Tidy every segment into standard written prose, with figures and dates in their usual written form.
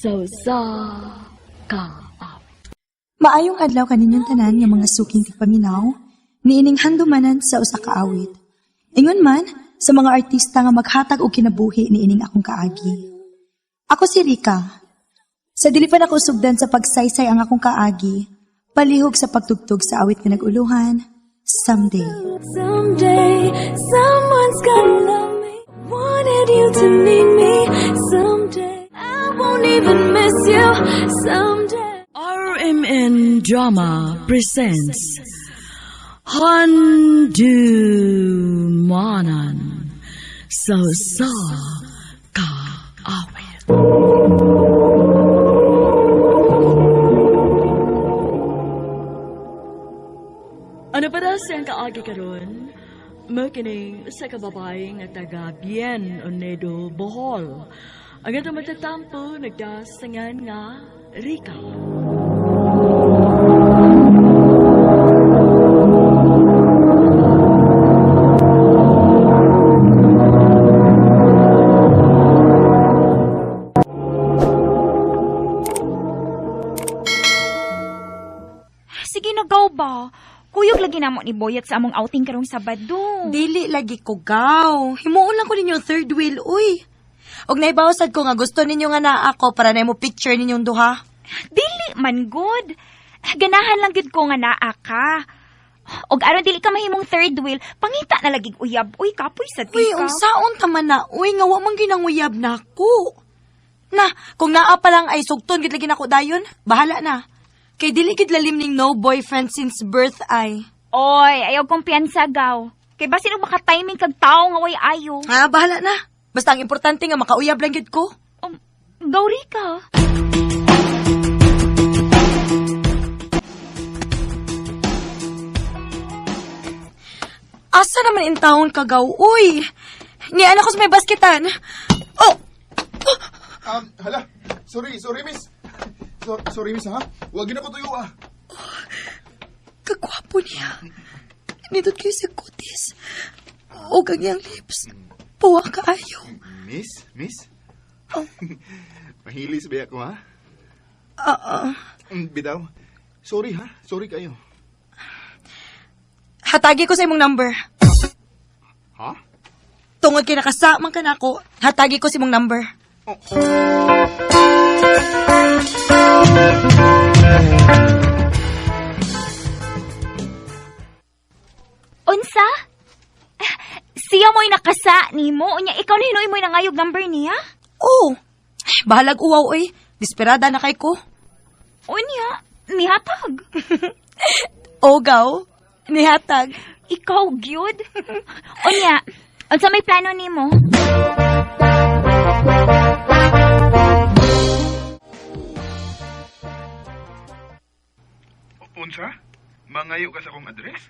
Sa usa ka awit. Maayong adlaw kaninyong tanan nga mga suking tigpaminaw, niining handumanan sa usa ka awit. Ingon man sa mga artista nga maghatag og kinabuhi niining akong kaagi. Ako si Rica. Sa dili pa nako sugdan sa pagsaysay ang akong kaagi, palihog sa pagtugtog sa awit nga nag-uluhan, Someday. Someday, someone's gonna love me. Wanted you to need me. Someday, I won't even miss you. Someday. RMN Drama presents Handumanan sa usa ka awit. Ano pa daw siyang kaagi karon? Mao kining usa ka babae nga taga Bien Onedo, Bohol. Ang atong matatampo nagdasangan nga Rica. Sige na, gaw ba? Kuyog lagi namo ni Boyet sa among outing karong Sabado. Dili lagi ko gaw. Himuon lang ko ninyo third wheel, uy. Og naibawsad ko nga gusto ninyo nga naa ako para na mo picture ninyong duha. Dili man good. Ganahan lang gid ko nga naa ka. Og aron dili ka mahimong third wheel, pangita na lagi uyab. Uy, kapoy sad Uy, kay ka. unsaon ta man na, uy, nga wa man ginanguyab nako. Na, kung naa pa lang ay sugton gid lagi nako dayon, bahala na. Kay dili gid lalim ning no boyfriend since birth ay. Oy, ayaw kumpiyansa gaw. Kay basin og maka-timing kag tawo nga way ayo. Ah, bahala na. Basta ang importante nga makauyab lang gid ko. Gaw Rika. Asa naman in town ka gaw, uy? Niana ko sa may basketan. Oh, Hala. Sorry, sorry, miss. Sorry, miss, ha? Huwag na ko tuyo, ah. Kagwapo niya. Nindot kayo sa kutis. O ang iyang lips. Puwa kaayo. Miss? Miss? Oh. Mahilis ba ako, ha? Ah, ah. Bitaw. Sorry, ha? Sorry kayo. Hatagi ko sa imong number. Ha? Tungod kay nakasamang ka nako, hatagi ko sa imong number. Oh. Unsa? Siya mo'y nakasa nimo, unya ikaw na hinuoy mo'y nangayog number niya? Oh, ay, bahalag uwaw oy. Desperada na kay ko. Unya, nihatag. O gaw, nihatag. Ikaw gyud. Unya, unsa may plano nimo? Unsa? Mangayo ka sa akong address?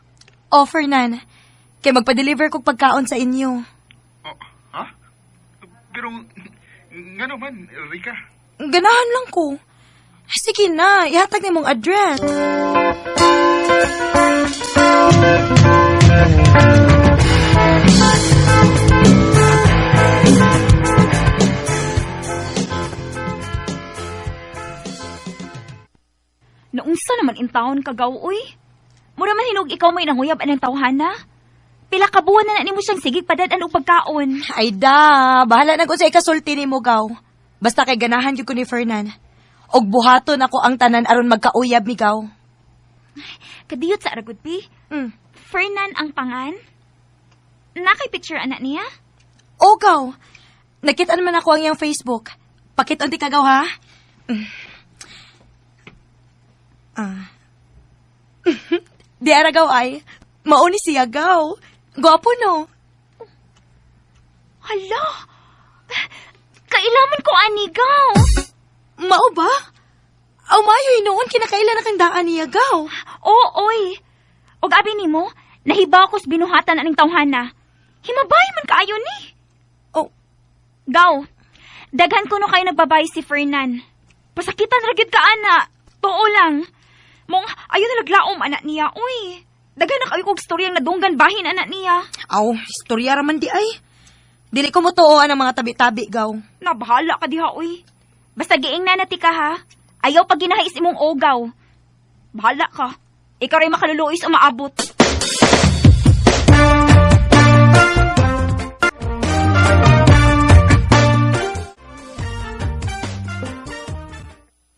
O, Fernan, kay magpa-deliver kog pagkaon sa inyo. Oh, ha? Pero, nga naman, Rika. Ganahan lang ko. Sige na, ihatag ni mong address. Naunsa naman in taon ka gaw, uy? Mura man hinog ikaw mo'y nanguyab anang tawhana. Pila ka buwan na na nimo siyang sigig padad-an og pagkaon. Ay da, bahala na ko sa ikasulti nimo gaw. Basta kay ganahan gyud ko ni Fernan. Og buhaton ako ang tanan aron magkauyab mi gaw. Kadiyot sa aragod pi. Fernan ang pangan. Nakay picture anak niya? O gaw, nakita naman ako ang iyang Facebook. Pakit-on di ka gaw ha? Mm. Ah. Di ara gaw ay, mauni siya gaw. Gwapo no. Hala! Kailaman ko ani gaw. Mao ba? Aw mayo hinuon kinakaila na kang daan niya gaw. Oo, oy. Og abi nimo, nahibaw ko sa binuhatan aning tawhana. Himabay man kaayo ni. Oh, Gaw, daghan kuno kayo nagbabay si Fernan. Pasakitan ra gyud ka ana. Tuo lang. Mong ayo na naglaom anak niya. Uy, daghan na kayo kog storyang nadunggan bahin anak niya. Aw, istorya raman di ay. Dili ko motuoan ang mga tabi-tabi gaw. Nabahala ka diha uy. Basta giing na nati ka ha. Ayaw pag ginahais imong ogaw. Bahala ka. Ikaw rin makaluluis o maabot.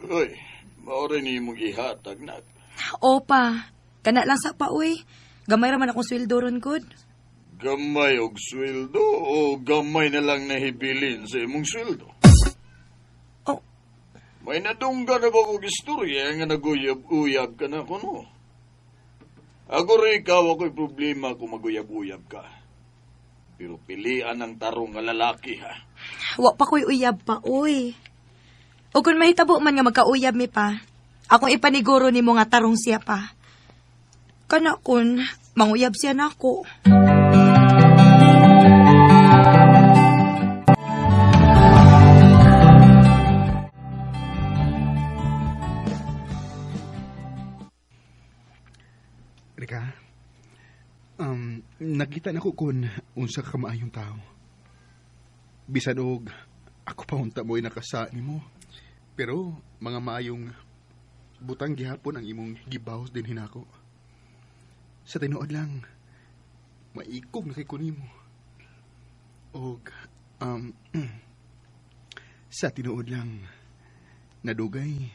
Uy, maura ni imong ihatag na. Opa, kana lang sa pa, uy. Gamay ra man akong sweldo ron, good. Gamay og sweldo o gamay na lang nahibilin sa imong sweldo? Oh. May nadunggan na ba kong istorya nga naguyab-uyab ka na kuno? Ako rin ikaw ako'y problema kung maguyab-uyab ka. Pero pilian ang tarong nga lalaki ha. Wa pa ko'y uyab pa, uy. O kung mahitabo man nga magkauyab mi pa, akong ipaniguro nimo nga tarong siya pa. Kana kun, manguyab siya nako. Rika, nakita na ko kung unsa ka maayong tao. Bisan og ako pa unta mo'y nakasa nimo. Pero mga maayong butang gihapon ang imong gibaws din hinako. Sa tinuod lang, maikog na kay ko nimo. Og sa tinuod lang, nadugay,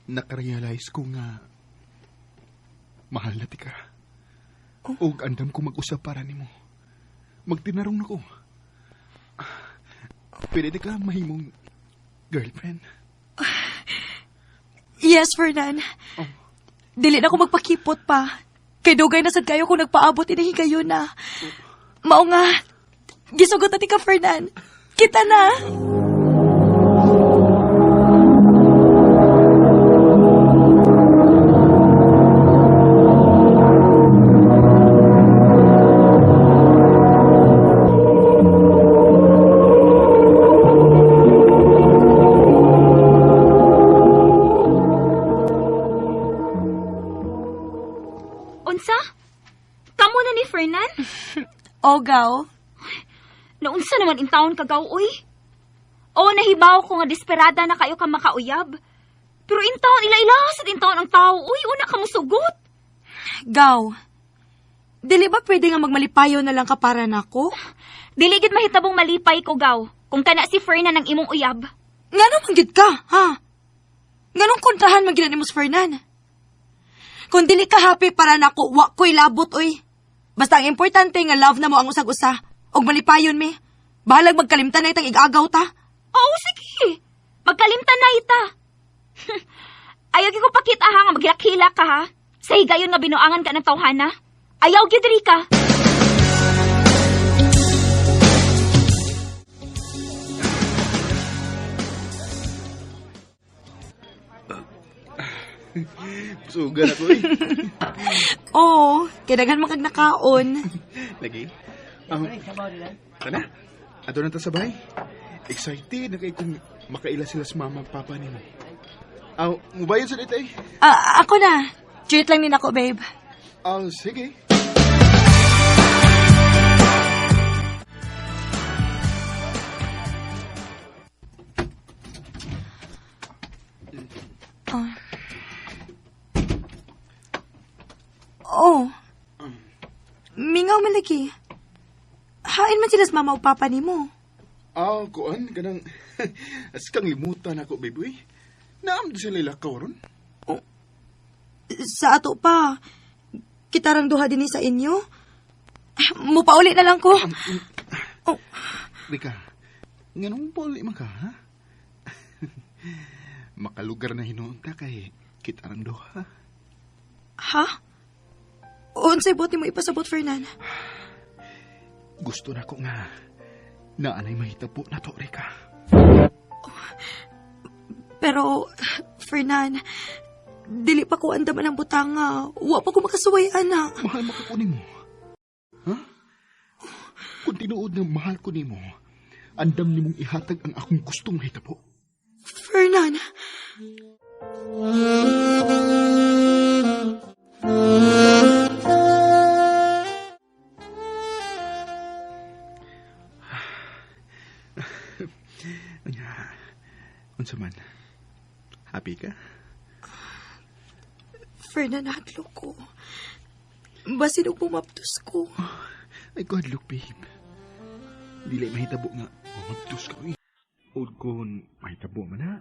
nakarealize ko nga mahal na ti ka. Og andam ko mag-usap para nimo. Magtinarong na ko. Pwede di ka mahimong girlfriend? Yes, Fernan. Oh. Dili na ko magpakipot pa. Kay dugay na sad kayo kung nagpaabot ini kayo na. Mao nga, gisugot na ti ka, Fernan. Kita na. Unsa? Kamo na ni Fernan? Ogaw. Naunsa naman in taon kagaw, uy? O, nahibaw ko nga desperada na kayo ka makauyab. Pero in taon, ila-ila sa in taon ang tao, uy, una ka musugot. Gaw. Dili ba pwede nga magmalipayo na lang ka para nako? Dili gid mahitabong malipay ko, gaw. Kung kana si Fernan ang imong uyab. Ngano man gid ka, ha? Nganong kontrahan man gid nimo si Fernan? Kung dili ka happy para nako, wa ko'y labot, uy. Basta ang importante nga love na mo ang usag-usa. Og malipayon mi. Bahalag magkalimtan na itang igagaw ta. Oo, sige. Magkalimtan na ita. Ayaw gyud ko pakita ha nga maghilak-hilak ka ha. Sa higayon nga binuangan ka ng tawhana. Ayaw gyud Rika. Sugan ako eh. Oo, kay daghan man kag nakaon. Lagi. Tana, ato na ta sa bahay. Excited na kay kung makaila sila sa mama at papa nimo. Aw, mubayon sa dito eh. Ako na. Treat lang din ako, babe. Aw, sige. Oh. Mingaw man lagi. Hain man sila sa mama o papa nimo. Aw, kuan, kanang as kang limutan ako, baby. Uy. Naam di sila ilakaw ron. Oh. Sa ato pa. Kitarang duha din sa inyo. Mupauli na lang ko. Oh. Rika, nganong pauli man ka, ha? Makalugar na hinuon ta kay kitarang duha. Ha? Unsay buot nimo ipasabot, Fernan? Gusto na ko nga naanay mahitabo na to, Rika. Pero, Fernan, dili pa ko andaman ang butanga. Wa pa ko makasuway, ana. Mahal maka ko nimo. Ha? Kung tinuod na mahal ko nimo, andam nimong ihatag ang akong gustong mahitabo. Fernan! Unsa man? Happy ka? Fernan, hadlok ko. Basin og bumaptos ko. Ay, God, look, babe. Dili mahitabo nga mamagtos ka, eh. O kung mahitabo man, ha?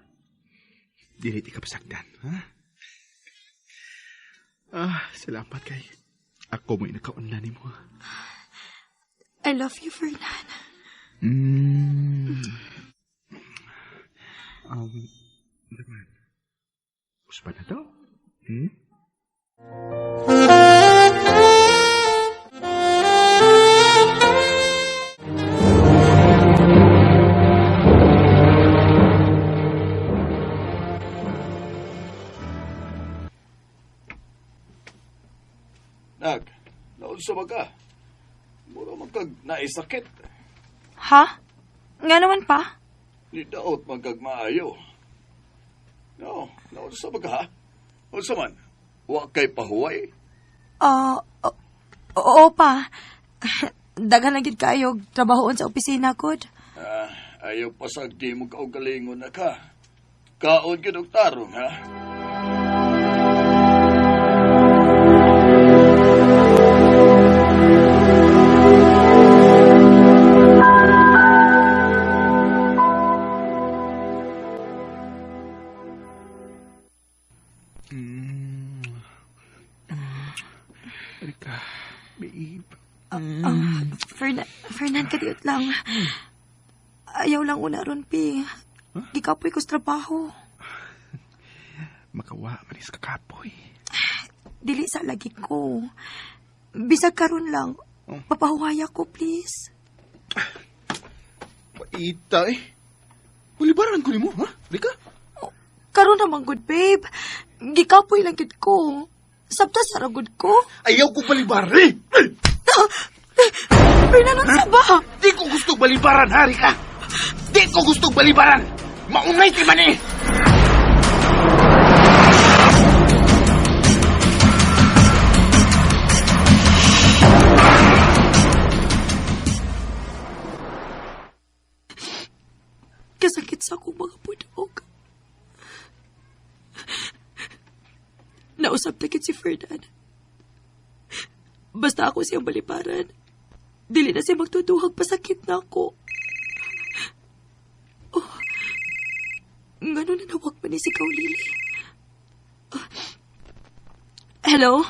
Dili ti ka pasagdan, ha? Ah, salamat kay. Ako mo'y nakaunla ni mo. I love you, Fernan. Naman. Uspa na to? Hmm? Nag, naunsa ba ka? Mura man kag naisakit. Ha? Nga naman pa? Ni daot man kag maayo. No, naunsa ba ka ha? Unsa man? Wa kay pahuway? Oo pa. Daghan lang gid kayo trabahoon sa opisina kod. Ah, ayaw pasag di mo kaugalingon na ka. Kaon gyud og tarong ha? Erika, babe. Fernan, kadiyot lang. Ayaw lang una ron, pi. Gikapoy ko sa trabaho. Makawa, manis kakapoy. Dili sa lagi ko. Bisag karon lang. Oh. Papahuwaya ko, please. Paita eh. Ulibaran ko nimo, ha? Rika? Karon naman, good babe. Gikapoy lang gid ko. Sabta sa ragod ko. Ayaw ko balibaran eh! Fernan, unsa ba? Di ko gusto balibaran, ha, Rika? Di ko gusto balibaran! Maunay ti man eh! Kasakit sa akong mga punog. Nausap na kit si Fernan. Basta ako siyang baliparan. Dili na siya magtutuhag pasakit na ako. Oh, ngano na nawag man ni si Kaulili? Oh. Hello?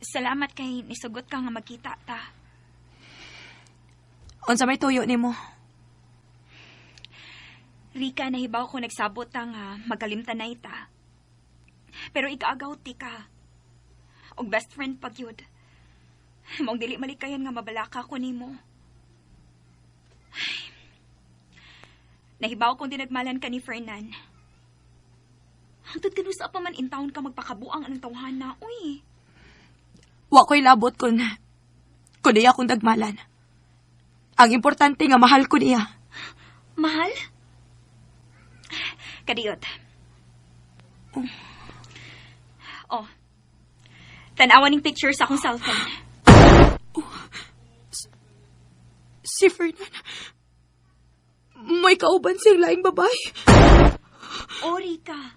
Salamat kay nisugot ka nga magkita ta. Unsa may tuyo nimo? Rika, nahibaw ko nagsabot ta nga magalimtanay ta. Pero ikaagaw ti ka. Og best friend pag yun. Maong dili malikayan nga mabalaka ko nimo. Ay. Nahibaw kong dinagmalan ka ni Fernan. Hangtod kanusa pa man in town ka magpakabuang anong tawhana, uy. Wa ko'y labot kun niya akong dagmalan. Ang importante nga mahal ko niya. Mahal? Kadiyot. Oh. Tanawan ning picture sa akong cellphone. Oh, si Fernan. May kauban siyang laing babae. Oh, Rika.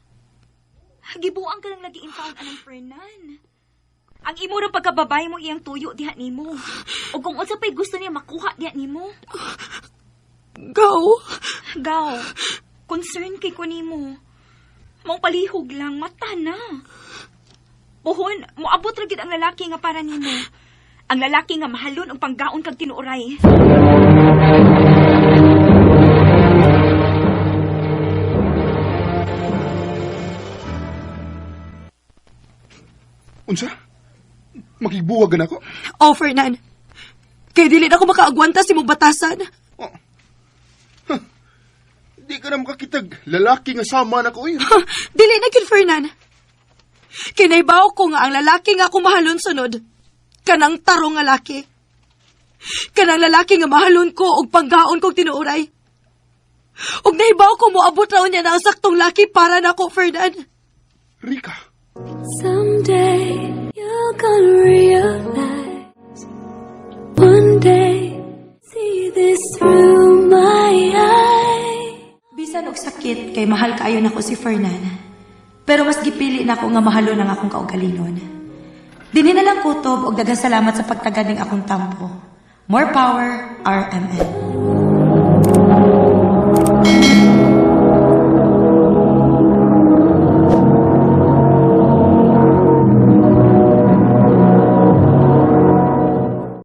Gibuang ka lang lagi in town anang Fernan. Ang imo rang pagkababay mo iyang tuyo diha nimo. O kung unsa pa'y gusto niya makuha diha nimo. Gaw. Gaw. Concern kay ko nimo. Maong palihog lang, mata na. Puhon, moabot ra gid ang lalaki nga para nimo. Ang lalaki nga mahalon og panggaon kag tinuoray. Unsa? Makigbuwag na ako? Oh, Fernan. Kay dili na ako makaagwanta si mong batasan. Oh. Huh. Di ka na makakitag lalaki nga sama na ko eh. Dili na gyud, Fernan. Kinaibaw ko nga ang lalaki nga ako mahalon sunod. Kanang tarong nga laki. Kanang lalaki nga mahalon ko og panggaon kog tinuoray. Og nahibaw ko moabot raon niya na ang saktong laki para nako, Fernan. Rika. Someday you're gonna realize kay mahal kaayo nako si Fernan. Pero mas gipili nako nga mahalon ang akong kaugalingon. Dinhi na lang kutob og daghang salamat sa pagtagad ning akong tampo. More power, RMN.